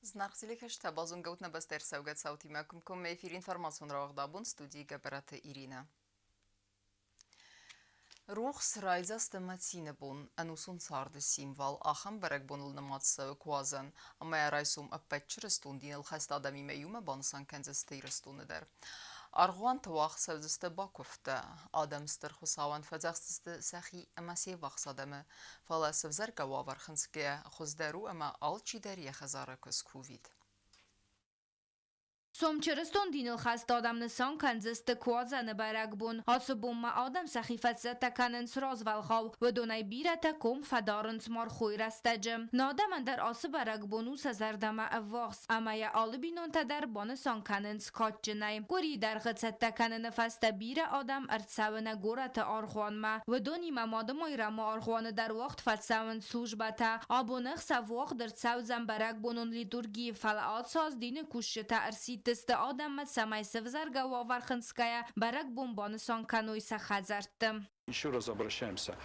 Зынаргъ телекӕсджытӕ, базонгӕ нӕ бӕстӕ ӕрцӕугӕ цаутимӕ комкоммӕ эфир информацион рауагъд абон студийы Гӕбӕраты Иринӕ. Рухс райдзаст ӕмӕ цины бон, ӕнусон царды символ, ахӕм бӕрӕгбоныл нымад цӕуы Куадзӕн, ӕмӕ райсом ӕппӕт чырыстон диныл хӕст адӕмимӕ иумӕ банысан кӕндзысты Ирыстоны дӕр. Аргъуанты уагъд цӕудзысты бакуывдтӕ, адӕм Стыр Хуыцауӕн фӕдзӕхсдзысты сӕхи ӕмӕ се ввахс адӕмы, фӕлӕ сӕвзӕргӕ уавӕр хынцгӕйӕ хуыздӕр у ӕмӕ алчидӕр йӕ хӕдзары куы скувид. Сом чырыстон диныл хӕст адӕм нысан кӕндзысты Куадзӕны бӕрӕгбон. Ацы бонмӕ адӕм сӕхи фӕцӕттӕ кӕнынц развӕлгъау. Уыдонӕй бирӕтӕ ком фӕдарынц мархойы рӕстӕджы. Нӕ адӕмӕн дӕр ацы бӕрӕгбон у сӕ зӕрдӕмӕ ӕввахс ӕмӕ йӕ алы бинонтӕ дӕр банысан кӕнынц кадджынӕй. Къуырийы дӕргъы цӕттӕ кӕныны фӕстӕ бирӕ адӕм ӕрцӕуы нӕ горӕты аргъуанмӕ. Уыдонимӕ Мадымайрӕмы аргъуаны дӕр уагъд фӕцӕуынц службӕтӕ. Абон ӕхсӕв уагъд ӕрцӕудзӕн бӕрӕгбонон литурги, фӕлӕ ацы аз дины кусджытӕ ӕрсидтысты адӕммӕ, цӕмӕй сӕвзӕргӕ уавӕр хынцгӕйӕ, бӕрӕгбон банысан кӕной сӕ хӕдзӕртты. Еще раз обращаемся.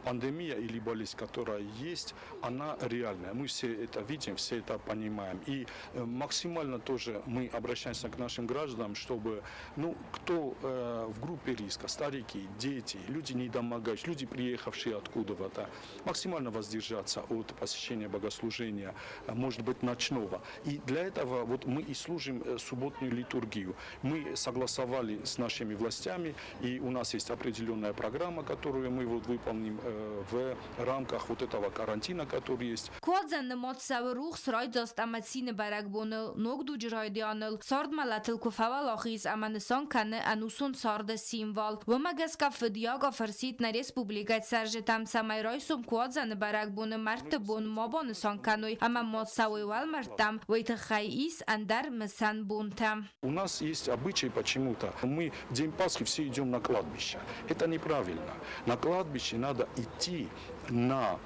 Пандемия или болезнь, которая есть, она реальная. Мы все это видим, все это понимаем. И максимально тоже мы обращаемся к нашим гражданам, чтобы, ну, кто в группе риска, старики, дети, люди недомогающие, люди, приехавшие откуда-то, максимально воздержаться от посещения богослужения, может быть, ночного. И для этого вот мы и служим субботнюю литургию. Мы согласовали с нашими властями, и у нас есть определенная программа, которую мы вот выполним в рамках вот этого карантина, который есть. Куадзӕн нымад цӕуы рухс, райдзаст ӕмӕ цины бӕрӕгбоныл, ног дуджы райдианыл, цардмӕлӕтыл куы фӕуӕлахиз ӕмӕ нысан кӕны ӕнусон царды символ. Уымӕ гӕсгӕ фыд Яго фӕрсидт нӕ республикӕйы цӕрджытӕм, цӕмӕй райсом Куадзӕны бӕрӕгбоны мӕрдты бон ма банысан кӕной ӕмӕ ма цӕуой уӕлмӕрдтӕм, уый тыххӕй ис ӕндӕр мысӕн бонтӕ. У нас есть обычай почему-то. Мы в день Пасхи все идем на кладбище. Это неправильно. На кладбище надо идти на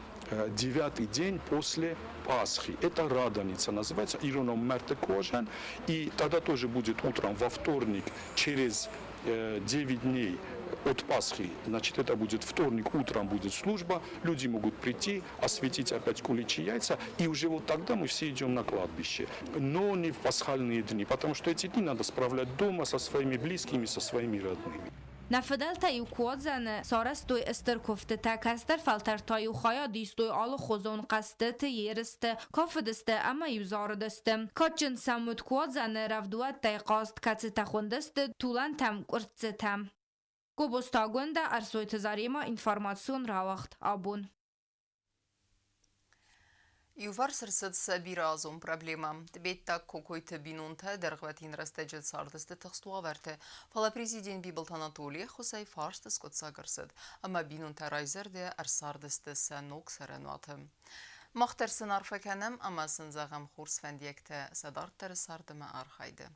девятый день после Пасхи. Это Радоница называется, ироном Мэрте Кожан. И тогда тоже будет утром во вторник через 9 дней от Пасхи, значит, это будет вторник, утром будет служба, люди могут прийти, осветить опять куличи яйца, и уже вот тогда мы все идем на кладбище. Но не в пасхальные дни, потому что эти дни надо справлять дома со своими близкими, со своими родными. Нӕ фыдӕлтӕ-иу Куадзӕны сарӕзтой стыр куывдтытӕ, кӕстӕр фӕлтӕртӕ-иу хайад истой алыхуызон хъӕзтыты, ерысты, кафыдысты ӕмӕ-иу зарыдысты. Кадджын сӕм уыд Куадзӕны рӕвдуӕттӕй хъазт, кӕцытӕ хуындысты Тулантӕм къуырццытӕ. Гобозты Агуындӕ, Ӕрсойты Заремӕ, информацион рауагъд абон. Иуварс ӕрцыд сӕ бирӕазон проблемӕ. Тъбеттаг Кокойты бинонтӕ дӕргъвӕтин рӕстӕджы цардысты тыхст уавӕрты, фӕлӕ президент Бибылты Анатолийы ӕххуысӕй фарст скъуыддзаг ӕрцыд, ӕмӕ бинонтӕ райзӕрдӕ ӕрцардысты сӕ ног цӕрӕнуаты. Мах дӕр сын арфӕ кӕнӕм ӕмӕ сын зӕгъӕм хорз фӕндиӕгтӕ сӕ дарддӕры цард ӕмӕ архайды.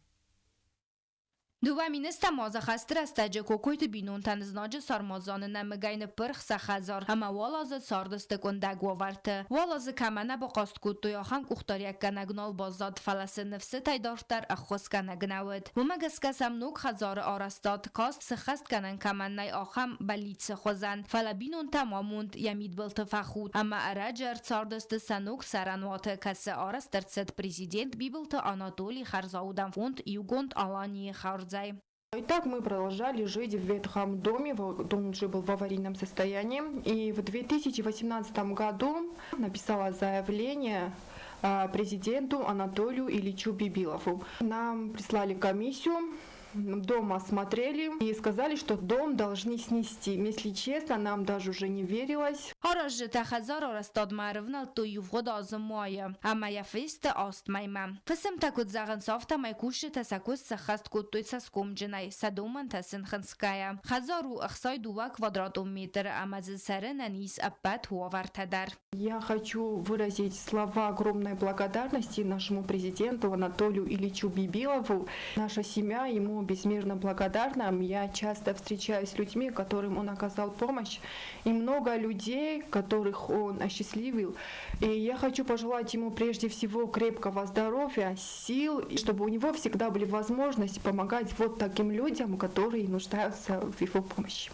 Дыууӕ министӕ ма дзы хӕсты рӕстӕджы Кокойты бинонтӕн знаджы сармадзаны нӕмыгӕй ныппырх сӕ хӕдзар ӕмӕ уал азы цардысты къуындӕг уавӕрты. Уал азы кӕмӕ нӕ бахъаст кодтой, ахӕм къухдариӕггӕнӕг нал баззад, фӕлӕ сын ныфсытӕй дарддӕр ӕххуысгӕнӕг нӕ уыд. Уымӕ гӕсгӕ сӕм ног хӕдзары арӕзтад каст сыххӕстгӕнӕн кӕмӕн нӕй, ахӕм бӕллицы хуызӕн. Фӕлӕ бинонтӕм амонд йӕ мидбылты фӕхудт ӕмӕ ӕрӕджы ӕрцардысты сӕ ног цӕрӕнуаты, кӕцы арӕзт ӕрцыд президент Бибылты Анатолий хӕрзаудӕн фонд Иугонд Аланийы хардзӕй. И так мы продолжали жить в ветхом доме, дом уже был в аварийном состоянии. И в 2018 году написала заявление президенту Анатолию Ильичу Бибилову. Нам прислали комиссию, дом осмотрели и сказали, что дом должны снести. Если честно, нам даже уже не верилось. Аразджытӕ хӕдзар арӕзтадмӕ ӕрывнӕлдтой ивгъуыд азы майы ӕмӕ йӕ фесты аст мӕймӕ. Фысымтӕ куыд зӕгъынц, афтӕмӕй кусджытӕ сӕ куыст сӕххӕст кодтой цӕсгомджынӕй, сӕ домӕнтӕ сын хынцгӕйӕ. Хӕдзар у 62 квадратон метры ӕмӕ дзы цӕрынӕн ис ӕппӕт уавӕртӕ дӕр. Я хочу выразить слова огромной благодарности нашему президенту Анатолию Ильичу Бибилову. Наша семья ему безмерно благодарна. Я часто встречаюсь с людьми, которым он оказал помощь. И много людей, которых он осчастливил. И я хочу пожелать ему прежде всего крепкого здоровья, сил, и чтобы у него всегда были возможности помогать вот таким людям, которые нуждаются в его помощи.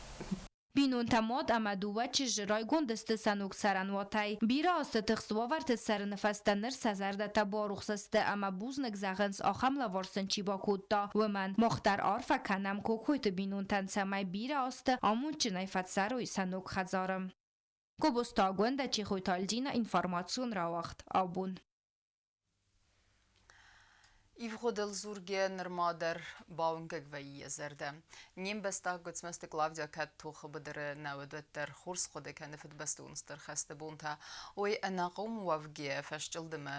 Бинонтӕ мад ӕмӕ дыууӕ чызджы райгонд сты сӕ ног цӕрӕнуатӕй. Бирӕ азты тыхст уавӕрты цӕрыны фӕстӕ ныр сӕ зӕрдӕтӕ барухс сты ӕмӕ бузныг зӕгъынц, ахӕм лӕвар сын чи бакодта, уымӕн. Мах дӕр арфӕ кӕнӕм Кокойты бинонтӕн, цӕмӕй бирӕ азты амондджынӕй фӕцӕрой сӕ ног хӕдзары. Гобозты Агуындӕ, Чехойты Альдина, информацион рауагъд Абон. Ивгъуыдыл дзургӕ нырма дӕр бауынгӕг вӕййы йӕ зӕрдӕ. Не мбӕстаг Гуыцмӕзты Клавдия кӕд тохы быдыры нӕ уыд, уӕддӕр хорз хъуыды кӕны Фыдыбӕстон Стыр хӕсты бонтӕ. Уый ӕнахъом уӕвгӕйӕ фӕсчъылдымы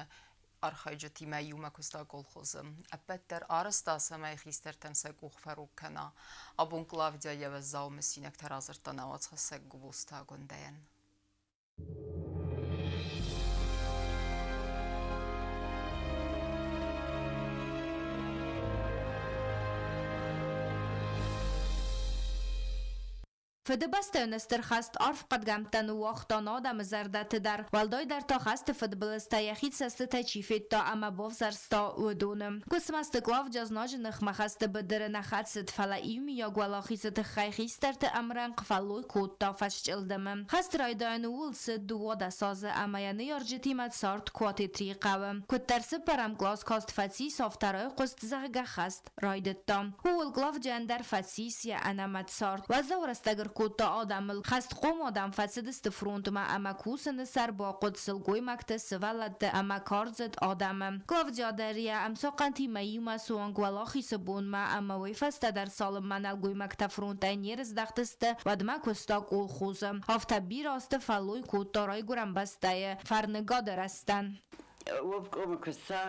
архайджытимӕ иумӕ куыста колхозы. Ӕппӕт дӕр арӕзта, цӕмӕй хистӕртӕн сӕ къух фӕрог кӕна. Абон Клавдия йӕ уӕззау мысинӕгтӕ радзырдта нӕ уацхӕссӕг Губозты Агуындӕйӕн. Фыдыбӕстӕйон Стыр хӕст арф хъӕдгӕмттӕ ныууагъта нӕ адӕмы зӕрдӕты дӕр, уӕлдайдӕр та хӕсты фыдбылызтӕ йӕхи цӕстытӕй чи федта ӕмӕ бавзӕрста, уыдоны. Гуыцмӕзты Клавдя знаджы ныхмӕ хӕсты быдыры нӕ хӕцыд, фӕлӕ иумиаг уӕлахизы тыххӕй хистӕрты ӕмрӕнхъ фӕллой кодта фӕсчъылдымы. Хӕст райдайӕн ууыл цыд 12 азы ӕмӕ йӕ ныййарджытимӕ цард Куатетрийы хъӕуы. Куыддӕр цыппӕрӕм кълас каст фӕцис, афтӕ райхъуыст, зӕгъгӕ, хӕст райдыдта. Ууыл Клавдийӕн дӕр фӕцис йӕ ӕнӕмӕт цард. Уӕззау рӕстӕг ӕркодта адӕмыл. Хӕстхъом адӕм фӕцыдысты фронтмӕ ӕмӕ кусыны сӕр бахъуыд сылгоймӕгты, сывӕллӕтты ӕмӕ кардзыд адӕмы. Клавдия дӕр йӕ ӕмцахъхъӕнтимӕ иумӕ суанг Уӕлахизы бонмӕ ӕмӕ уый фӕстӕ дӕр цалынмӕ нӕлгоймӕгтӕ фронтӕй не рыздӕхтысты, уӕдмӕ куыста колхозы. Афтӕ бирӕ азты фӕллой кодта райгуырӕн бӕстӕйы фӕрныгады рӕзтӕн. Обкомы куыста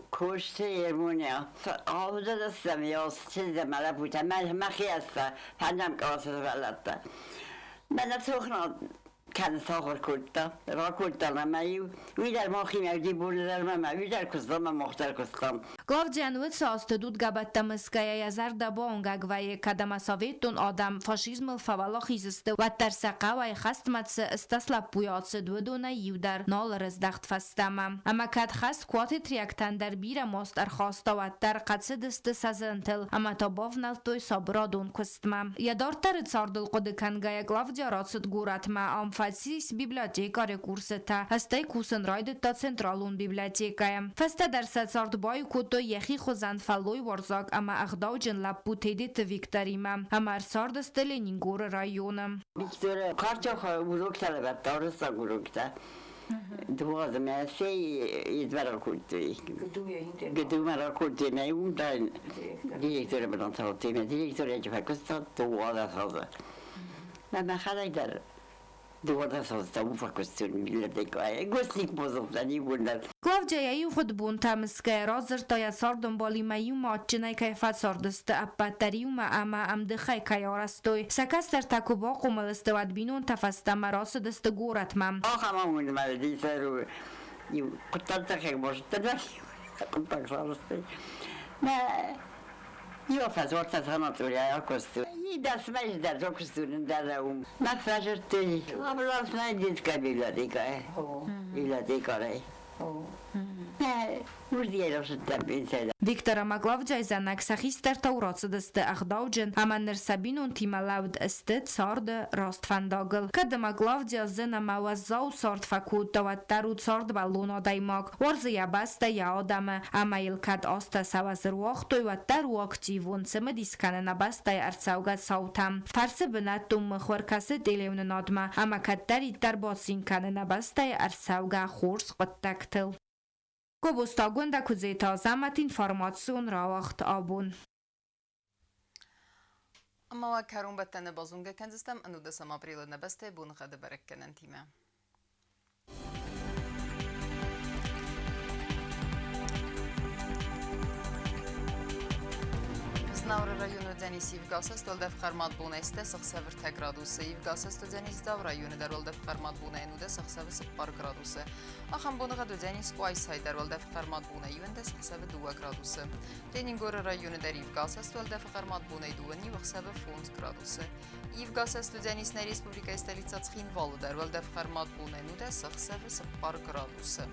Косты Ермоня. Аудадастам ястилдем лапута, махиаста, ханам каасалалатта. Мӕнӕ цохна кӕны сахуыр кодта, ракодта ӕмӕ-иу уый дӕр махимӕ уыди боны дӕр мӕ уый дӕр куыстам ӕмӕ мах дӕр куыстам. Клавдиян уыцы азты дудгӕбӕттӕ мысгӕйӕ йӕ зӕрдӕ бауынгӕг вӕййы, кӕд ӕмӕ советон адӕм фашизмыл фӕуӕлахиз сты, уӕддӕр сӕ хъӕуӕй хӕстмӕ цы стӕс лӕппуйы ацыд, уыдонӕй иу дӕр нал ӕрыздӕхт фӕстӕмӕ. Ӕмӕ кӕд хӕст куатетриӕгтӕн дӕр бирӕ маст ӕрхаста, уӕддӕр хъӕцыдысты сӕ зынтыл ӕмӕ та бавнӕлдтой сабырадон куыстмӕ. Йӕ дарддӕры цардыл хъуыды кӕнгӕйӕ Клавдия рацыд горӕтмӕ, ам фӕцис библиотекӕйы курсытӕ, стӕй кусын райдыдта централон библиотекӕйы. Фӕстӕдӕр сӕ цард баиу кодтой йӕхи хуызӕн фӕллойуарзаг ӕмӕ ӕгъдауджын лӕппу Тедеты Викторимӕ ӕмӕ ӕрцардысты Ленингоры районы. Виктор Карчаха уроктӕ лӕвӕрдта уырыссаг уроктӕ. Дыууӕ сей едва ракодтой. Гдумӕ ракодтой мӕ уым дӕр директоры бынаты мӕ директор ӕджы фӕкуыста 12 азы. Мӕ мӕхӕдӕг дӕр 12 азы уым фӕкуыстон библиотекӕйы. Гостник бозылдтӕн иууылдӕр. Клавдия йӕ ивгъуыд бонтӕ мысгӕйӕ радзырдта йӕ цардӕмбалимӕ иумӕ адджынӕй кӕй фӕцардысты, ӕппӕт дӕр иумӕ ӕмӕ ӕмдыхӕй кӕй арӕзтой. Сӕ кӕстӕртӕ куы бахъомыл сты, уӕд бинонтӕ фӕстӕмӕ рацыдысты горӕтмӕ. Ахӕм амонд ма уыди сӕр иу хъуыддаг базыдта хъуыддаг сарӕзтой. Мӕ иу афӕдз уӕртӕ санаторийӕ акуыстой. И дӕсмӕ дӕр куыстуын дӕр уым. Мӕ фӕзырдтой областная детская библиотека. Библиотекарӕй. Виктор ӕмӕ Клавдияйы зӕнӕг сӕ хистӕртау рацыдысты ӕгъдауджын ӕмӕ ныр сӕ бинонтимӕ лӕуд сты царды раст фӕндагыл. Кӕд ӕмӕ Клавдия зын ӕмӕ уӕззау цард фӕкодта, уӕддӕр у цардбӕллон адӕймаг, уарзы йӕ бӕстӕ, йӕ адӕмы ӕмӕ йыл кӕд азтӕ сӕ уӕз ӕруагътой, уӕддӕр у активон, цымыдис кӕны нӕ бӕстӕйы ӕрцӕугӕ цаутӕм. Фӕрсы бынӕттон мыхуыр кӕсы телеуынынадмӕ ӕмӕ кӕддӕриддӕр бацин кӕны нӕ бӕстӕйы ӕрцӕугӕ хорз хъуыддӕгтыл. Гобозты Агуындӕ Куыдзеты Азӕмӕт информацион рауагъд абон. Ӕмӕ уӕ кӕронбӕттӕны базонгӕ кӕндзыстӕм ӕнудӕсӕм апрелы нӕ бӕстӕйы боныгъӕды бӕрӕггӕнӕнтимӕ. Знауыры районы уыдзӕнис ивгӕсӕст уӕлдӕф хъӕрмад бонӕй стӕс ӕхсӕв 3 градусы, ивгӕсӕст уыдзӕнис Дзауы районы дӕр уӕлдӕф хъӕрмад бонӕй 19 ӕхсӕвы 4 градусы. Ахӕм боныгъӕд уыдзӕнис Къуайсайы дӕр уӕлдӕф хъӕрмад бонӕй 11 ӕхсӕвы 2 градусы. Ленингоры районы дӕр ивгӕсӕст уӕлдӕфы хъӕрмад бонӕй 2 иу ӕхсӕвы 5 градусы. Ивгӕсӕст уыдзӕнис нӕ республикӕйы столицӕ Цхинвалы дӕр уӕлдӕф хъӕрмад бонӕй 19 ӕхсӕвы 4 градусы.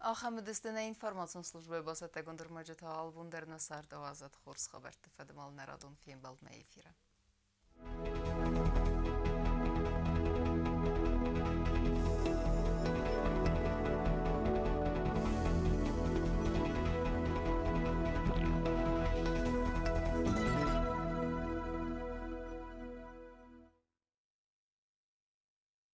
Ахӕм уыдысты нӕ информацион службӕйы бацӕттӕгонд ӕрмӕджытӕ алыбон дӕр нӕ цард ауадзӕд хорз хабӕртты фӕдыл нӕ радон фембӕлдмӕ эфиры.